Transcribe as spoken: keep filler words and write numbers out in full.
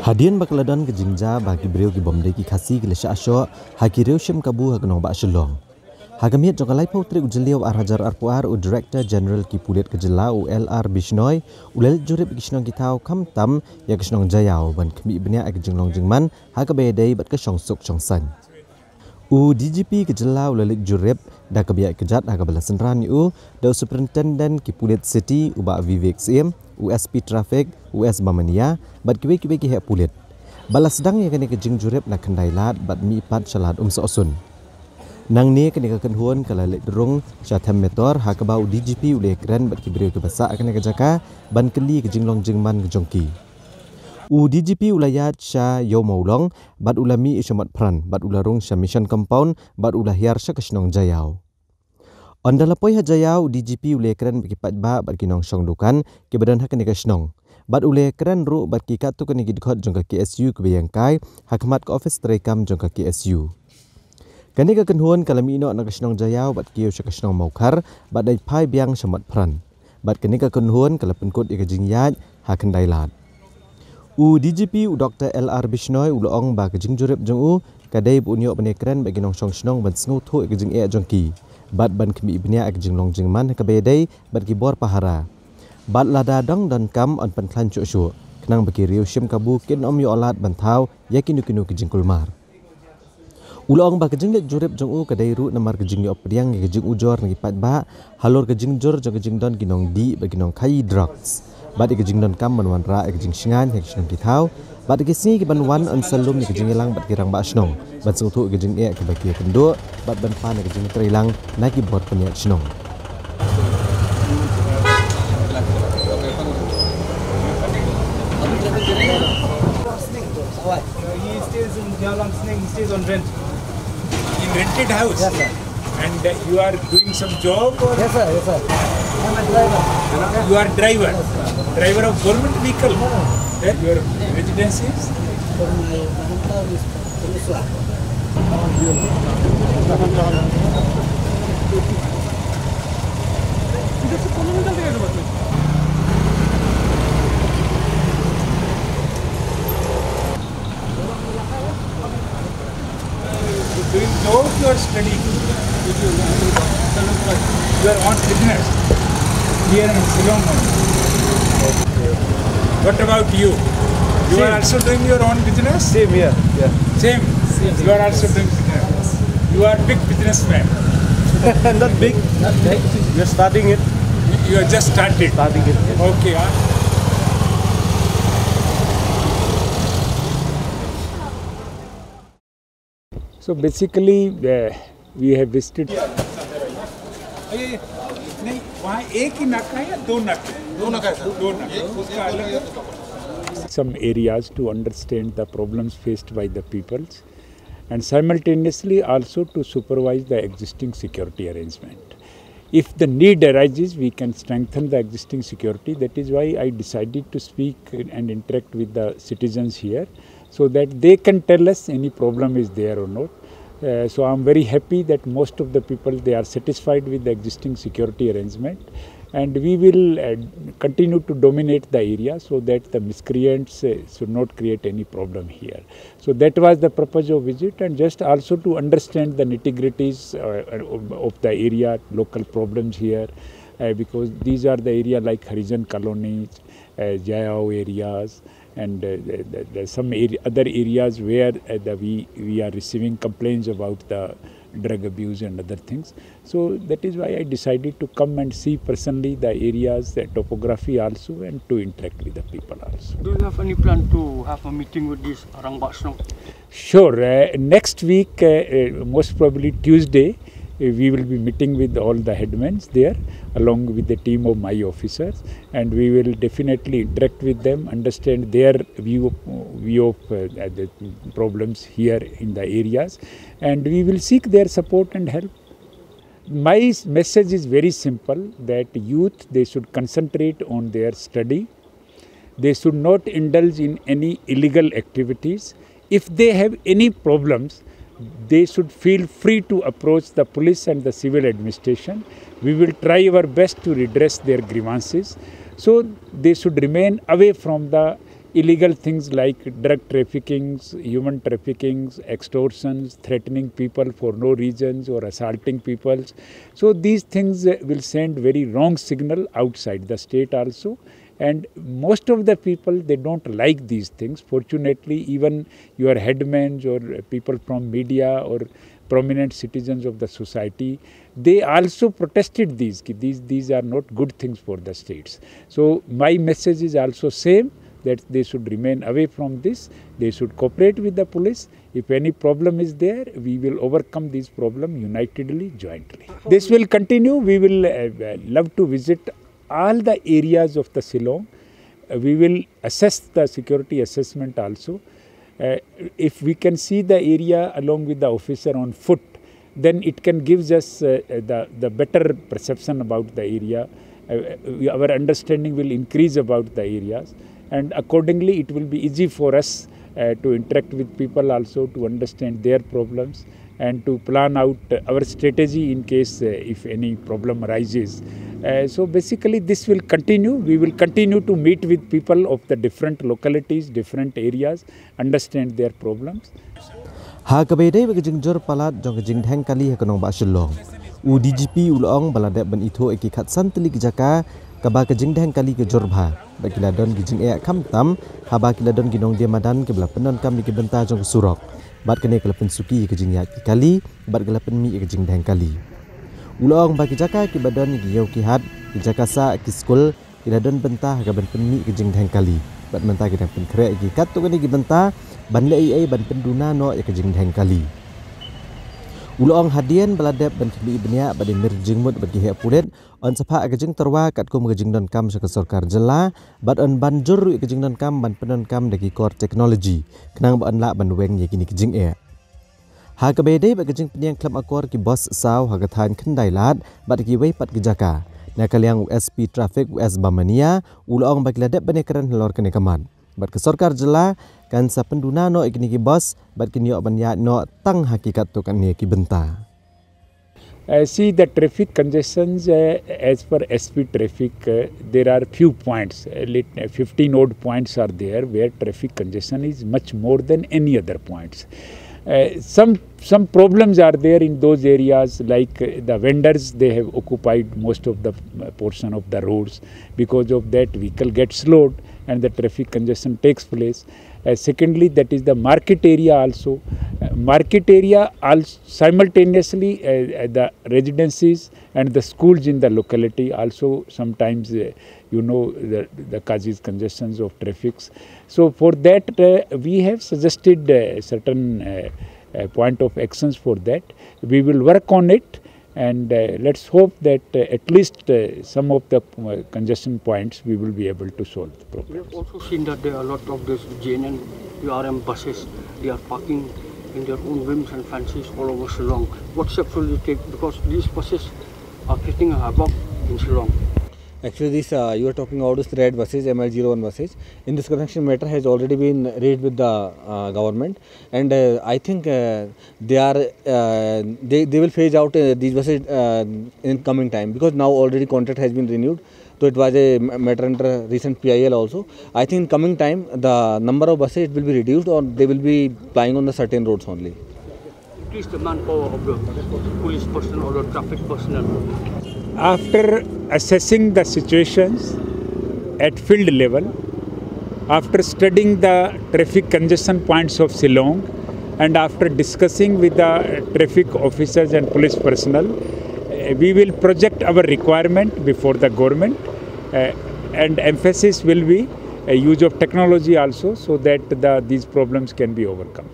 Hadien ba ka la don ka jingjia ba ki briew ki bym dei ki Khasi ki la shah shoh ha ki riew shim kabu ha ka nongbah Shillong. Ha ka miet jong ka laiphew tarik u Jylliew ar hajar arphew ar, u Director General ki pulit ka jylla, u L R Bishnoi, u la leit jurip ïa ki shnong ki thaw, khamtam ïa ka shnong Jaiaw, ban khmih bniah ïa ka jinglong jingman ha kaba ïadei bad ka shongsuk shongsaiñ. U D G P ka jylla u la leit jurip da kaba ïaid kjat ha kaba la synran ïa u da u Superintendent ki pulit City, u Bah Vivek Syiem, u S P Traffic, u S Bamania, bad kiwei kiwei ki heh pulit. Ba la sdang ïa kane ka jingjurip na Khyndailad bad mihpat sha Lad Umsohsun. Nangne kane ka kynhun ka la leit rung sha Them Metor, ha kaba u D G P u la ïakren bad ki briew kiba sah ha kane ka jaka ban kylli ka jinglong jingman ka jong ki. U D G P u la ïaid sha Ïew Mawlong bad u la mih sha Motphran bad u la rung sha Mission Compound bad u la hiar sha ka shnong Jaiaw. Ynda la poi ha Jaiaw, u D G P u la ïakren bad ki paidbah bad ki nongshong dukan kiba don ha kane ka shnong. Bad u la ïakren ruh bad ki katto katne ki dkhot jong ka K S U kiba ïeng kai ha khmat ka ophis treikam jong ka K S U. Kane ka kynhun ka la mih noh na ka shnong Jaiaw bad kiew sha ka shnong Mawkhar bad dei phai biang sha Motphran. Bad kane ka kynhun ka la pynkut ïa ka jingïaid ha Khyndailad. U D G P u Doctor L R Bishnoi u la ong ba ka jingjurip jong u ka dei ba un ïoh ban ïakren bad ki nongshong shnong ban sngewthuh ïa ka jingeh jong ki bad ban khmih bniah ïa ka jinglong jingman ha kaba ïadei bad ki bor pahara. Bad lada dang donkam yn pynkhlaiñ shuh shuh khnang ba ki riew shim kabu kin ym ïoh lad ban thaw ïa kino kino ki jingkulmar. U la ong ba ka jingleit jurip jong u ka dei ruh namar ka jingïoh pdiang ïa ka jingujor na ki paidbah halor ka jingjur jong ka jingdon ki nongdih bad ki nongkhaii drugs bad ïa ka jingdonkam ban wanrah ïa ka jingshngaiñ ha ki shnong ki thaw bad ha ki sngi kiban wan yn sa lum ïa ka jingïalang bad ki rangbah shnong ban sngewthuh ïa ka jingeh kaba ki ïakynduh bad ban pan ïa ka jingtreilang na ki bor pynïaid shnong. He stays in Jalan Sning, he stays on rent. In rented house? Yes, sir. And uh, you are doing some job or? Yes, sir. Yes, sir. I'm a driver. You are driver? Yes, sir. Driver of government vehicle? No, no. Then your residence is? For my hometown is Peninsula. Doing job, you are studying. You are on business. Here in Shillong. What about you? You are also doing your own business? Same here. Yeah. Same. You are also doing business. You are big businessman. Not big. Not big. We are starting it. You are just started. Starting it. Okay. Huh? So basically, uh, we have visited. नहीं, वहाँ एक ही नाका है या दो नाके? दो नाका है, सर। दो नाके। उसका अलग है? Some areas to understand the problems faced by the peoples and simultaneously also to supervise the existing security arrangement. If the need arises, we can strengthen the existing security. That is why I decided to speak and interact with the citizens here so that they can tell us any problem is there or not. Uh, so I'm very happy that most of the people, they are satisfied with the existing security arrangement, and we will uh, continue to dominate the area so that the miscreants uh, should not create any problem here. So that was the purpose of visit, and just also to understand the nitty-gritties uh, of the area, local problems here, uh, because these are the area like Harijan colonies, uh, Jaiaw areas, and uh, the, the, the some area, other areas where uh, the, we, we are receiving complaints about the drug abuse and other things. So that is why I decided to come and see personally the areas, the topography also, and to interact with the people also. Do you have any plan to have a meeting with this Rangbah Shnong? Sure. Uh, next week, uh, uh, most probably Tuesday, uh, we will be meeting with all the headmen there, along with the team of my officers, and we will definitely interact with them, understand their view, view of uh, the problems here in the areas, and we will seek their support and help. My s- message is very simple, that youth, they should concentrate on their study. They should not indulge in any illegal activities. If they have any problems, They should feel free to approach the police and the civil administration. We will try our best to redress their grievances. So they should remain away from the illegal things like drug traffickings, human traffickings, extortions, threatening people for no reasons or assaulting people. So these things uh, will send very wrong signal outside the state also. And most of the people, they don't like these things. Fortunately, even your headmen or people from media or prominent citizens of the society, they also protested these, ki these, these are not good things for the states. So my message is also same, that they should remain away from this. They should cooperate with the police. If any problem is there, we will overcome this problem unitedly, jointly. This will continue. We will uh, uh, love to visit all the areas of the Shillong. Uh, we will assess the security assessment also. Uh, if we can see the area along with the officer on foot, then it can gives us uh, uh, the, the better perception about the area. Uh, uh, our understanding will increase about the areas, and accordingly it will be easy for us uh, to interact with people also, to understand their problems and to plan out uh, our strategy in case uh, if any problem arises. Uh, so basically this will continue. We will continue to meet with people of the different localities, different areas, understand their problems. Ha kaba ïadei bad ka jingjur palat jong ka jingdheng kali ha ka nongbah Shillong, u D G P u la ong ba la dep ban ithuh ïa ki khatsan tylli ki jaka kaba ka jingdheng kali ka jur bha bad ki la don ki jingeh khamtam haba ki la don ki nongdie madan kiba la pyndonkam ïa ki bynta jong ka surok. Bad kane ka la pynsuki ïa ka jingïaid ki kali bad ka la pynmih ïa ka jingdheng kali. U la ong ba ki jaka kiba don ïa ki ïew ki hat, ki jaka sah, ki skul, ki la don bynta ha kaban pynmih ka jingdheng kali bad mynta ki dang pynkhreh ïa ki katto katne ki bynta ban leh ei ei ban pynduna noh ïa ka jingdheng kali. U la ong hadien ba la dep ban khmih bniah bad ïa mir jingmut bad ki heh pulit, yn sa phah ïa ka jingtyrwa katkum ka jingdonkam sha ka sorkar jylla bad yn ban jur ruh ïa ka jingdonkam ban pyndonkam da ki kor technology khnang ba yn lah ban weng ïa kine ki jingeh. Ha kaba ïadei bad ka jingpynïeng khlem akor ki bus saw ha ka thaiñ Khyndailad bad kiwei pat ki jaka, na ka liang u S P Traffic u S Bamania u la ong ba ki la dep ban ïakren halor kane ka mat bad ka sorkar jylla kan sa pynduna noh ïa kine ki bus bad kin ïoh ban ïaid noh tang ha ki katto katne ki bynta. Uh, see the traffic congestions uh, as per S P traffic, uh, there are few points, uh, lit- uh, fifteen odd points are there where traffic congestion is much more than any other points. Uh, some some problems are there in those areas, like uh, the vendors, they have occupied most of the uh, portion of the roads. Because of that, vehicle gets slowed and the traffic congestion takes place. Uh, secondly, that is the market area also. Uh, market area also simultaneously uh, uh, the residences and the schools in the locality also sometimes uh, you know the, the causes congestions of traffics. So for that uh, we have suggested uh, certain uh, uh, point of actions for that. We will work on it, and uh, let's hope that uh, at least uh, some of the uh, congestion points we will be able to solve the We have problems. Also seen that there are a lot of these J N N U R M buses, they are parking in their own whims and fancies all over Shillong. What steps will you take, because these buses are creating a havoc in Shillong? Actually, this uh, you are talking about this red buses, M L zero one buses. In this connection, matter has already been raised with the uh, government, and uh, I think uh, they are uh, they, they will phase out uh, these buses uh, in coming time, because now already contract has been renewed. So it was a m- matter under recent P I L also. I think in coming time the number of buses, it will be reduced, or they will be plying on the certain roads only. Increase the manpower of the police personnel or the traffic personnel. After assessing the situations at field level, after studying the traffic congestion points of Shillong, and after discussing with the traffic officers and police personnel, uh, we will project our requirement before the government, uh, and emphasis will be a use of technology also, so that the, these problems can be overcome.